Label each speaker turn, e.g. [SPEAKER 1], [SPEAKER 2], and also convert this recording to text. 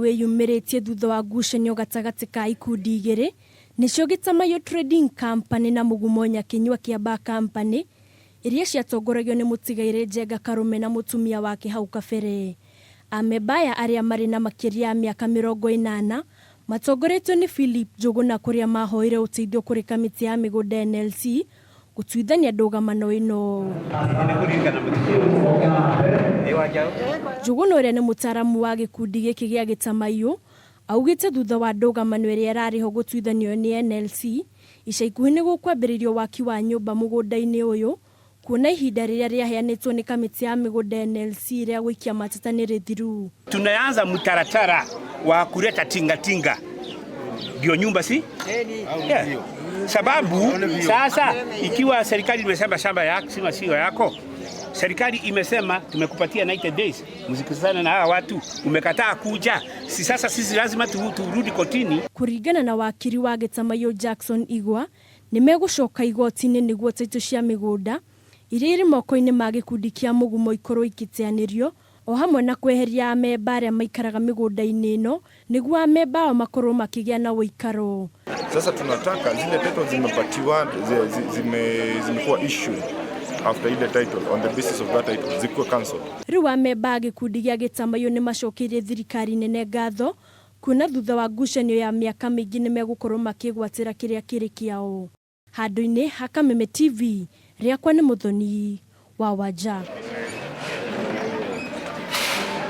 [SPEAKER 1] wĩyumĩrĩtie thutha wa ngucanio gatagatĩ ka ikundi igĩrĩ nĩcio Gĩtamaiyũ Trading Company na Mũgumo Nyakinyua Kĩambaa Company iria ciatongoragio nĩ mũtigairĩ Njenga Karũme na mũtumia wake hau kabere. Amemba aya arĩa marĩ na makĩria ya mĩaka 80 matongoretio nĩ Philip Njũgũna kũrĩa mahoire ũteithio kũrĩ kamĩtĩ ya mĩgũnda NLC gũtuithania ndũgamano ĩno. Njũgũna ũrĩa nĩ mũtaaramu wa gĩkundi gĩkĩ gĩa Gĩtamaiyũ augĩte thutha wa ndũgamano ĩrĩa ĩrarĩho gũtuithanio nĩ NLC, ica ikuhĩ nĩ gũkwambĩrĩrio waki wa nyũmba mũgũnda-inĩ ũyũ kuona ihinda rĩrĩa rĩaheanĩtwo nĩ kamĩtĩ ya mĩgũnda NLC rĩa gũikia mateta nĩ rĩthiru.
[SPEAKER 2] Tunaanza mtaratara wa kuleta tingatinga ndio nyumba si yeah. Sababu sasa ikiwa serikali imesema shamba yako sima sio yako, serikali imesema tumekupatia 90 days msikizane na hawa watu, umekataa kuja, si sasa sisi lazima turudi kotini.
[SPEAKER 1] Kũringana na wakiri wa Gĩtamaiyũ Jackson Igwa, nĩ megũcoka igoti-inĩ nĩguo taitũ cia mĩgũnda iria irĩ moko-inĩ ma gĩkundi kĩa Mũgumo ikorwo ikĩteanĩrio o hamwe na kweheria amemba arĩa maikaraga mĩgũnda-inĩ ĩno nĩguo amemba ao makorwo makĩgĩa na ũikaro.
[SPEAKER 3] Sasa tunataka zile title zimepatiwa zimekuwa issued after ile title on the basis of that title zikuwe cancelled.
[SPEAKER 1] Rĩu amemba a gĩkundi gĩa Gĩtamaiyũ nĩ macokeirie thirikari nene ngatho kuona thutha wa ngucanio ya mĩaka mĩingĩ nĩ megũkorwo makĩgwatĩra kĩrĩa kĩrĩ kĩao. Handũ-inĩ ha Kameme TV, rĩakwa nĩ Mũthoni wa Wanja.